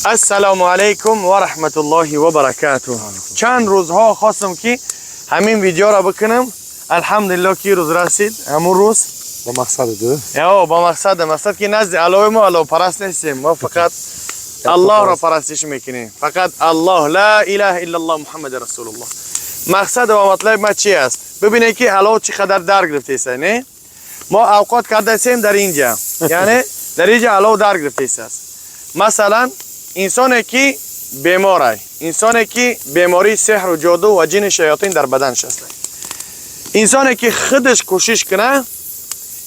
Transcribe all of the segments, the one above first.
Ассалому алайкум ва раҳматуллоҳи ва баракатуҳ. Чанд рӯзҳо хостам, ки ҳамин видеоро бикунам. Алҳамдулиллоҳ, ки рӯз расид, ҳамун рӯз. Ба мақсади ду. Ё, ба мақсад, мақсад ки назди аллоҳи мо аллоҳпараст нестем, мо фақат аллоҳро парастиш мекунем, фақат Аллоҳ, ла илаҳа иллаллоҳ, Муҳаммади расулуллоҳ. Мақсад ва матлаби ма чи аст? Бибинед, ки аллоҳ чӣ қадар дар гирифтеста, не? Мо авқот кардасем дар инҷа, яъне дар инҷа аллоҳ дар гирифтестааст. Масалан, инсоне ки беморай, инсоне ки бемории сеҳру ҷоду ва ҷини шаётин дар баданш аст, инсоне ки худаш кӯшиш куна,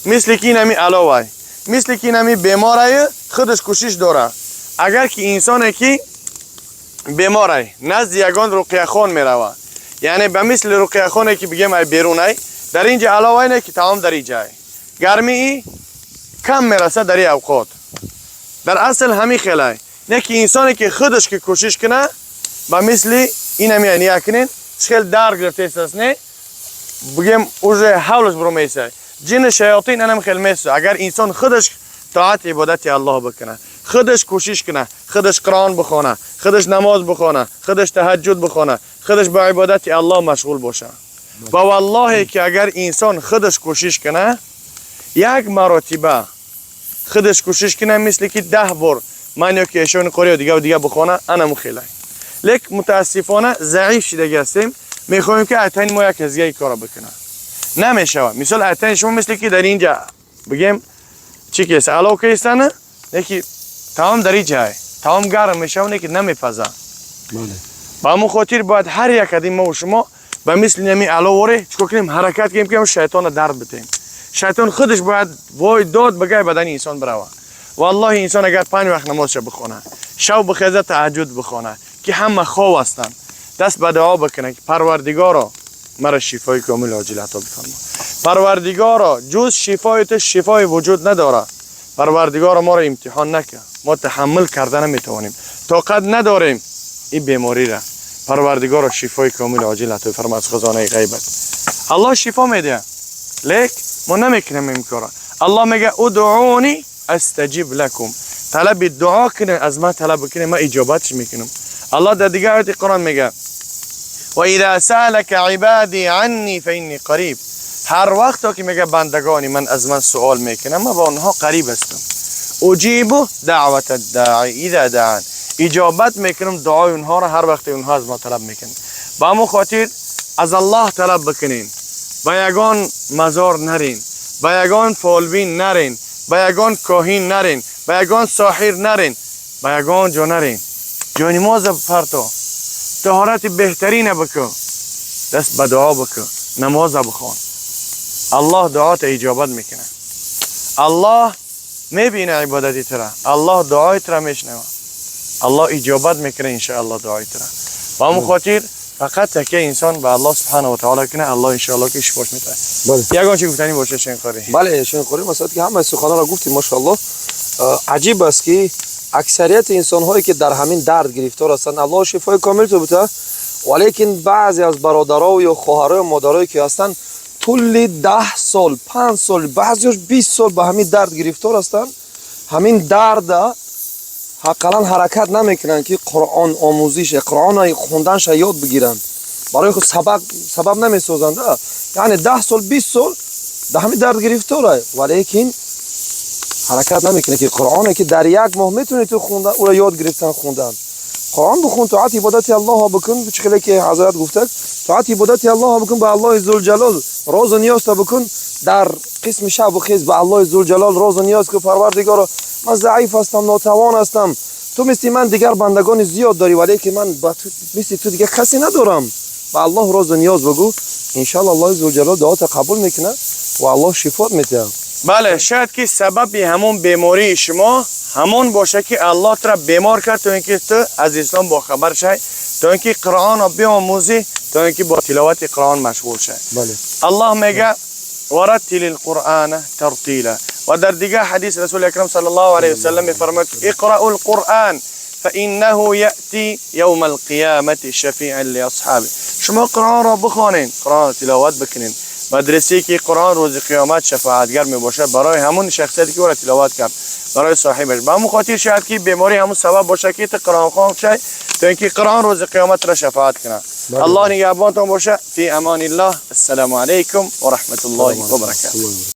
мисли ки инами аловай, мисли ки инами беморай, худаш кӯшиш дора. Агар ки инсоне ки беморай назди ягон руқияхон мерава, яъне ба мисли руқияхоне ки бигем ай берунай, дар инҷа аловай не, ки тамом дар иҷай гармии кам мерасад дар и авқот. Дар асл ҳамин хелай не, ки инсоне ки худаш ки кӯшиш куна, ба мисли инами ния кунен, хел дар гирифтааст, не, бигем, уже ҳавлаш биро месай, ҷини шаётин анам хел месу. Агар инсон худаш тоат ибодати Аллоҳ бикуна, худаш кӯшиш куна, худаш Қуръон бихона, худаш намоз бихона, худаш таҳаҷҷуд бихона, худаш ба ибодати Аллоҳ машғул боша, ва валлоҳе ки агар инсон худаш кӯшиш куна, як маротиба худаш кӯшиш куна, мисли ки 10 бор ман ё ки эшони қори ё дига дига бихона, анаму хелай. Лек мутаассифона заиф шидаги ҳастем, мехоҳем, ки айтани мо як кас дига кора бикуна, намешавад. Мисол, айтани шумо мисли ки дар инҷа, бигем, чӣ кест, алов кестана, леки тамом дар иҷай тамом гарм мешавад, леки намепаза. Бале. Ба ҳамон хотир бояд ҳар як аз мо шумо ба мисли нами аловоре чикор кунем? Ҳаракат кунем, ки шайтонро дард битем. Шайтон худаш бояд вой дод бигай бадани инсон бирава. Валлоҳи, инсон агар панҷ вақт намозша бихона, шав бихеза, таҳаҷҷуд бихона, ки ҳама хов ҳастанд, даст ба дуо бикунад, ки Парвардигоро, мара шифои комил оҷил ато бифармо, Парвардигоро, ҷуз шифои ту шифои вуҷуд надорад, Парвардигоро, моро имтиҳон накар, мо таҳаммул карда наметавонем, тоқат надорем ин беморира, Парвардигоро, шифои комил оҷил ато бифармо аз хазонаи ғайбат. Аллоҳ шифо медиҳад, лек мо намекунем ин кора. Аллоҳ мега: «Удъуни астаҷиб лакум». Талаби дуо кунед, аз ман талаб бикунед, ман иҷобатш мекунам. Аллоҳ дар дигар ояти Қуръон мега: «Ва иза саалака ибади анни фаинни қариб». Ҳар вақто ки, мега, бандагони ман аз ман суол мекунам, ман ба онҳо қариб ҳастам. «Уҷибу даъвата даъи иза даъан». Иҷобат мекунам дуои онҳоро, ҳар вақте онҳо аз мо талаб мекунанд. Ба ҳамон хотир аз Аллоҳ талаб бикунен, ба ягон мазор нарин, ба ягон фолбин нарин, ба ягон коҳин нарин, ба ягон соҳир нарин, ба ягон ҷо нарин. Ҷои намоза парто, таҳорати беҳтарина бикун, даст ба дуо бикун, намоза бихон, Аллоҳ дуота иҷобат мекунад. Аллоҳ мебина ибодати тура, Аллоҳ дуои тура мешунавад, Аллоҳ иҷобат мекунад, иншоаллоҳ, дуои тура. Ба ҳамон хотир фақат такя инсон ба Аллоҳ субҳанаҳу ва таъоло кунад, Аллоҳ иншоаллоҳ ки шифош медиҳад. Бале. Ягон чи гуфтанӣ боша, Шенқорӣ? Бале, Шенқорӣ, масалан, ки ҳамаи суханҳоро гуфтем, машоаллоҳ. Аҷиб аст, ки аксарияти инсонҳое ки дар ҳамин дард гирифтор ҳастанд, Аллоҳ шифои комил ту бита, валекин баъзе аз бародаро ё хоҳаро, модарое ки ҳастанд, тӯли 10 сол, 5 сол, баъзеош 20 сол ба ҳамин дард гирифтор ҳастанд. Ҳамин дарда ҳаққалан ҳаракат намекунанд, ки Қуръон омӯзише, Қуръон хонданша ёд бигиранд, барои худ сабаб намесозанд. Яъне 10 сол, 20 сол дар ҳамин дард гирифтора, валекин ҳаракат намекунад, ки Қуръоне ки дар як моҳ метавонӣ ту хондан, ӯро ёд гирифтан, хондан. Қуръон бихун, тоати ибодати Аллоҳо бикун, чӣ хеле ки ҳазрат гуфтак, тоати ибодати Аллоҳо бикун, ба Аллоҳи Зулҷалол розу ниёзта бикун. Дар қисми шабу хез ба Аллоҳи Зулҷалол розу ниёз ку: «Парвардигоро, ман заиф ҳастам, нотавон ҳастам, ту мисли ман дигар бандагони зиёд дорӣ, валекин ман мисли ту дигар касе надорам». Ба Аллоҳ розу ниёз бигӯ, иншоалло Аллоҳи Зулҷалол дуота қабул мекунад ва Аллоҳ шифот медиҳад. Бале, шояд ки сабаби ҳамон бемории шумо ҳамон боша, ки Аллоҳ тура бемор кард, то ин ки ту аз ислом бохабар шай, то ин ки Қуръонро биомӯзӣ, то ин ки бо тиловати Қуръон машғул шай. Бале. Аллоҳ мега: «Вараттили лқуръана тартила». Ва дар дигар ҳадис Расули Акрам саллаллоҳу алайҳи васаллам мефармояд: «Иқрау лқуръан фаиннаҳу яъти явма алқиямати шафиан лиасҳаби». Шумо Қуръонро бихонед, Қуръонро тиловат бикунед. مدرسه که قرآن روز قیامت شفاعتگر می باشد برای همون شخصیتی که او را تلاوت کرد، برای صاحبش. به همون خاطر شاید که بیماری همون سبب باشه که تو قرآن خوان شی تا اینکه قرآن روز قیامت را شفاعت کنه. الله نگهبانتان باشه. فی امان الله. السلام علیکم و رحمت الله و برکاته.